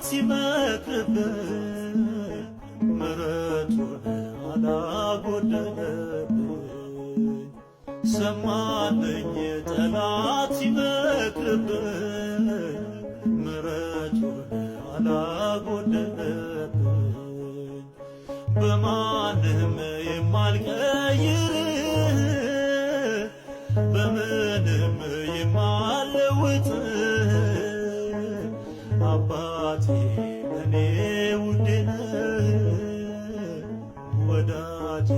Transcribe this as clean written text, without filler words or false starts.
ሲመክርብኝ ምሕረቱን አላጎደለብኝ። ሰማልኝ ጠላት ሲመክርብኝ ምሕረቱን አላጎደለብኝ። በማንም የማልቀይር በምንም የማልለውጥ አባቴ ለኔ ውዴ ነህ ወዳጄ